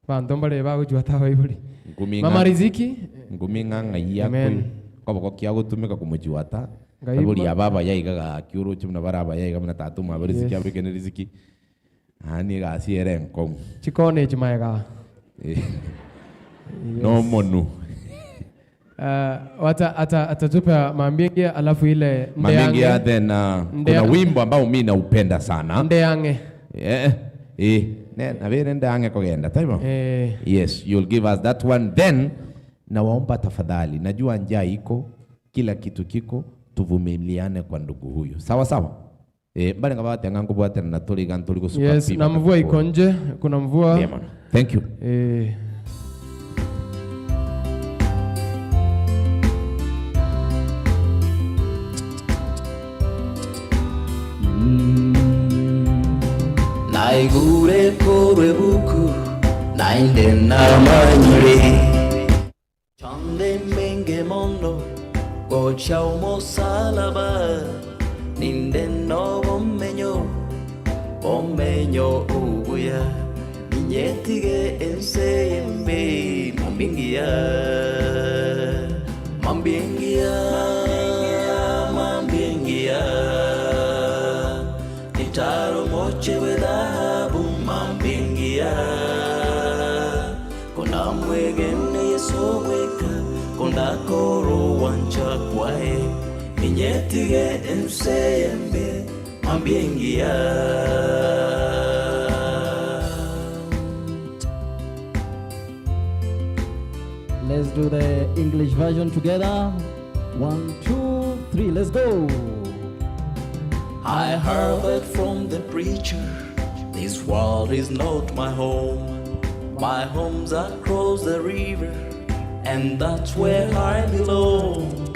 Banto mbare bagochwata abaibori. Nkumi Mama ng'a- Riziki. Nkumi ng'a ng'ai Amen. ako koboko kia gotumeka komochwata. Ngai Abori ma- aba abaya iga gaki oroche buna bare abaya iga buna tata omwabo riziki Yes. abekene riziki. Yaani egasi ere enkong'u. Chikona echi maega. Eh, Nomonu. Uh, wata ata atatupa mambingi alafu ile Mamingi ndeange then Ndea- kuna wimbo ambao mi naupenda sana. ndeange Eh, eh, ne nabere ndeange kogenda taibo. eh, Yes, you'll give us that one then. Nawaomba tafadhali, najua njaa iko, kila kitu kiko, tuvumiliane kwa ndugu huyu. Sawa sawa. Eh, mbare ngaba ng'a nkobwatana na tori iga ntori gosuka yes pi na mpaka mvua iko tokore. nje kuna mvua Yeah, man. Thank you. eh, Naigure korwa ebuku, naende namanyire. Chande menge mono gocha omosalaba, ninde nobomenyo, bomenyo obuya, ninyetige ense embe, mambia engiya, mambia engiya, mambia engiya, nitaro moche bw'edhahabu, mambia engiya. Konamwegene Yeso bweka, kondakore ogwancha kwaye, ninyetige ense embe, mambia engiya. Let's do the English version together. One, two, three, let's go. I heard it from the preacher, this world is not my home. My home's across the river, and that's where I belong.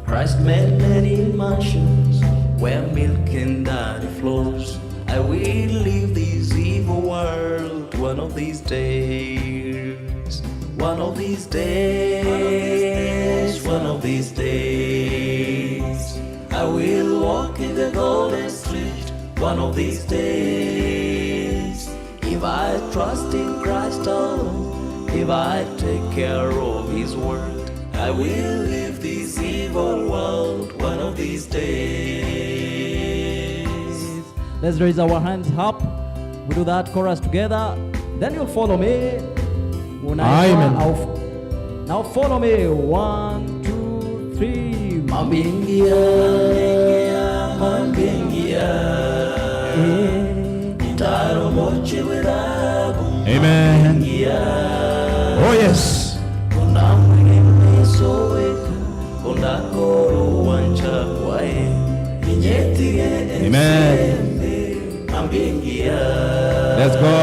Christ made many mansions where milk and honey flows. I will leave this evil world one of these days. One of these days, one of these days. I will walk in the golden street one of these days. If I trust in Christ alone, if I take care of His word, I will leave this evil world one of these days. Let's raise our hands up. We do that chorus together. Then you'll follow me. Unaitwa Amen. auf- Now follow me. One, two, three. Mambingia, mambingia, nitaro moche werabu. Amen. Mambingia, Oh yes. kuna mwene soweka, kuna koro wancha kwae, ninyetige Amen. ensembe. Mambingia, Let's go.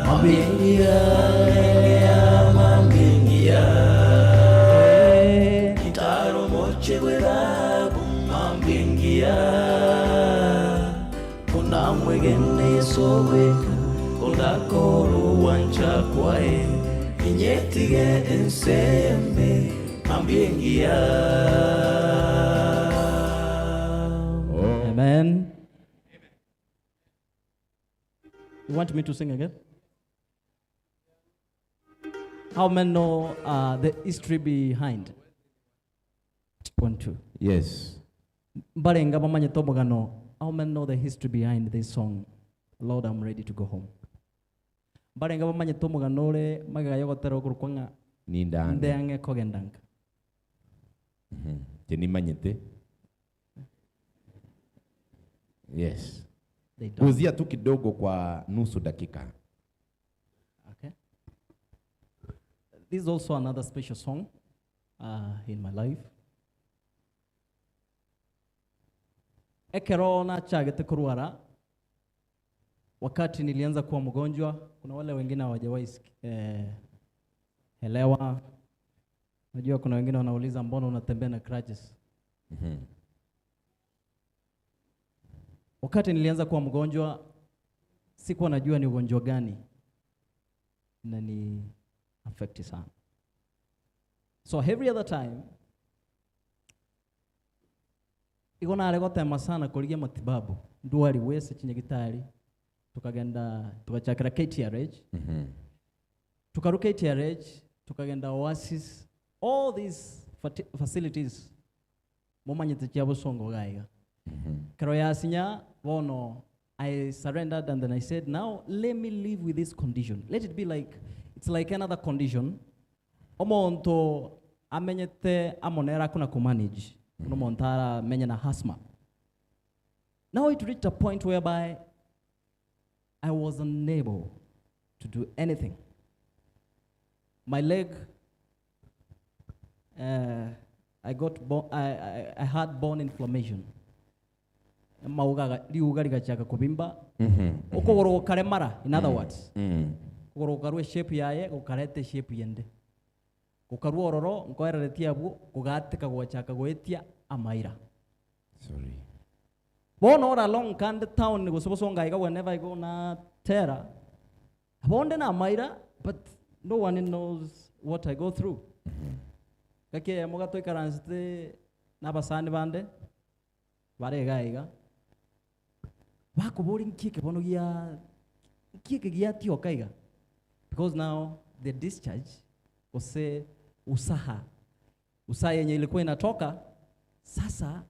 mambingia, mambingia, nitaro moche werabu. Mambingia, kuna mwegene Yeso bweka, kuna koro wancha kwae, ninyetige ensembe. Mambingia. Oh. Amen. You want me to sing again? How many know the history behind? One, two. Yes. Mbarenga bamanyete omogano. How many know the history behind this song? Lord, I'm ready to go home. Mbarenga bamanyete omogano ore magega yogotera okorokwa ng'a Nindane. ndeang'e kogenda nka. Tinimanyete. Yes. They don't. Guzia tu kidogo kwa nusu dakika. Okay. This is also another special song in my life. Ekero nachagete kurwara, wakati nilianza kuwa mgonjwa, kuna wale wengine hawajawahi elewa. Najua kuna wengine wanauliza mbona unatembea na crutches? Wakati nilianza kuwa mgonjwa, sikuwa najua ni ugonjwa gani na ni affect sana. So every other time igo nare gotema sana korigia matibabu ndwari wese chinyagitari tukagenda tugachakira KTRH. Tukarwa KTRH, tukagenda Oasis, all these facilities momanyete chia bosongo iga iga. Ekero yasinya bono I surrendered and then I said now let me live with this condition. Let it be like it's like another condition. Omonto amenyete amo nere akona komanage buna omonto aramenye na asthma. Now it reached a point whereby I was unable to do anything. My leg, uh, I got bo- I, I, I had bone inflammation. Mauga ga- riuga rigachaka kubimba okogoro gokaremara in other words okogoro gokarwa eshape yaye gokareta eshape yende gokarwa ororo nkoereretie abwo gogateka gochaka goetia amaira Sorry. Bono ore along kande town gose bosongo aiga whenever I go natera, bonde namaira but no one knows what I go through. Gaki eyemo gatoikaransete na abasani bande bare iga iga, bakoboria nki eke bono gia nki eke giatioka iga because now the discharge gose usaha usaha yenye ilikuwa inatoka sasa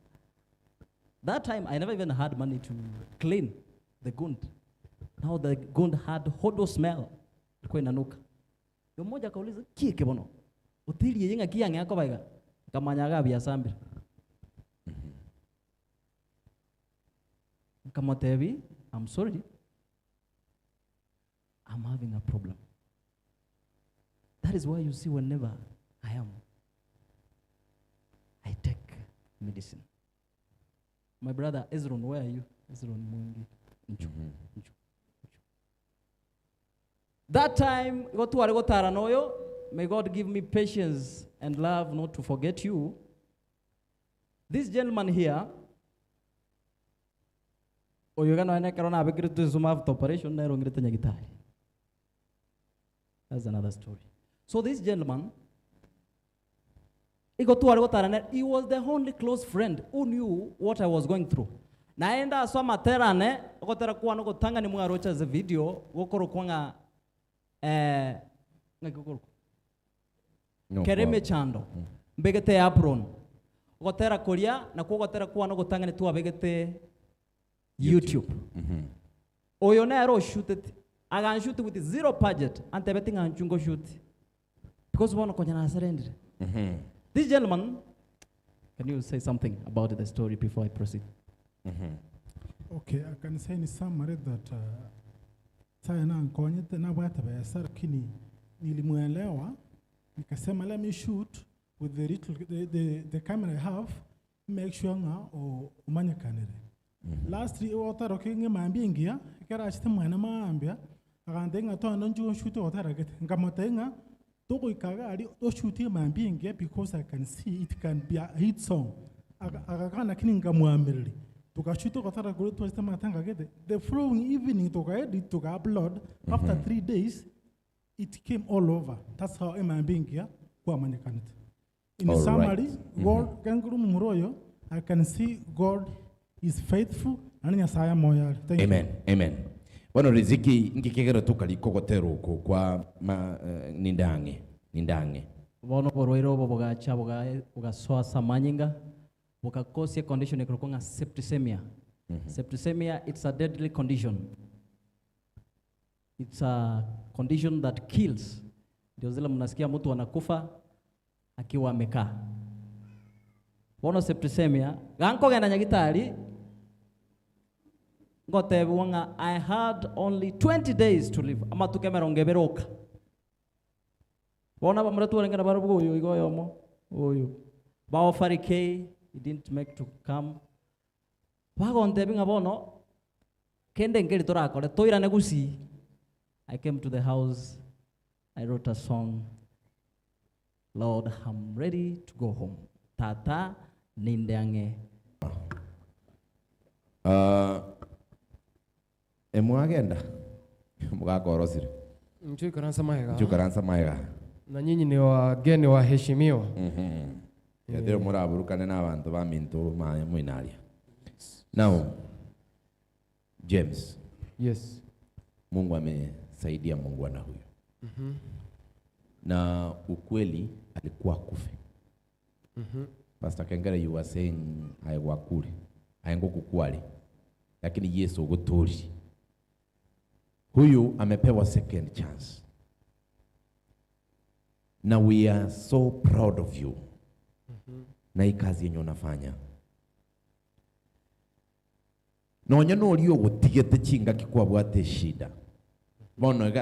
that time I never even had money to clean the gund. Now the gund had horrible smell. Ilikuwa inanuka. Yo mmoja akauliza kieke bono. Otirie ye ng'aki yang'e akoba iga. Nkamanya iga biasambire. Nkamotebi, I'm sorry. I'm having a problem. That is why you see whenever I am, I take medicine. My brother Ezron, where are you? Ezron Mwengi. Nchu, nchu, nchu. That time, igo tware gotara noyo, may God give me patience and love not to forget you. This gentleman here, oyo iga nonye ekero nabekeretwe ensemo after operation nere ong'irete nyagitari. That's another story. So this gentleman, igo tware gotara nere, he was the only close friend who knew what I was going through. Naende ase amatera ane, ogotera kwane ogotang'ani mwaroche ase video, gokorokwa ng'a eh, ng'aki gokorokwa? Kera emechando, mbegete apron. Ogotera koria nakwo ogotera kwane ogotang'ani twabegete YouTube. Oyo nere oshuteti, aganshuti with zero budget, antebeti ng'a nchwe ngoshuti. Because bono konya naserendire. This gentleman, can you say something about the story before I proceed? Okay, I can say in summary that Nyasaye nankonyete nabwate besa lakini nilimwelewa nikasema let me shoot with the little the, the, the camera I have make sure ng'a o- omanyekanire. Lastly otaroke ng'a mambia engiya ekero achete mwane mambia agantebia ng'a toende nchwe oshute otaragete nkamotebia ng'a Togoika iga aria oshutie mambia engiya because I can see it can be a hit song. Aga- Agakana lakini nkamwamereria. Togashuta ogotara koria twachete amatanga gete. The following evening togaedit togaupload after 3 days it came all over. That's how emambia engiya kwamanyekanete. In All right. summary, God ekero nkorwa omomura oyo I can see God is faithful naende Nyasaye amoyo are. Thank you. Amen. Amen. Bono Riziki nki kegera tokarika ogotera oko kwa ma, eh, ninde ang'e ninde ang'e. Bono oborwaire obo bogacha boga- bogasoa ase amanyinga, bogakosia econdition ekorokwa ng'a septicemia. Septicemia it's a deadly condition. It's a condition that kills. Ndio zile mnasikia mtu anakufa akiwa amekaa. Bono septicemia, gankogenda nyagitari, ngotebiwa ng'a I had only 20 days to live, amatuko emerongo ebere oka. Bono abamura twarenge nabarabwo oyo iga oyomo, oyo. Baofarike, he didn't make to come. Bagontebia ng'a bono, kende nkeri torakore, toirane gusii. I came to the house, I wrote a song, Lord, I'm ready to go home. Tata, ninde ang'e. Ah, emwagenda omogaka orosire Nchu ikaransa maega. Nchu ikaransa maega. Na nyinyi ni wageni waheshimiwa. Yatire moraburukane na abanto baminto maye moinaria. Now, James. Yes. Mungu amesaidia muungwana huyu. Na ukweli alikuwa akufe. Pastor Kengere, you were saying aye gwakure, aye ngokukware, lakini Yesu ogotorie. Huyu amepewa second chance. Na we are so proud of you. Na hii kazi yenye unafanya. Nonya noria ogotigete chingaki kwabwate eshida. Bono iga.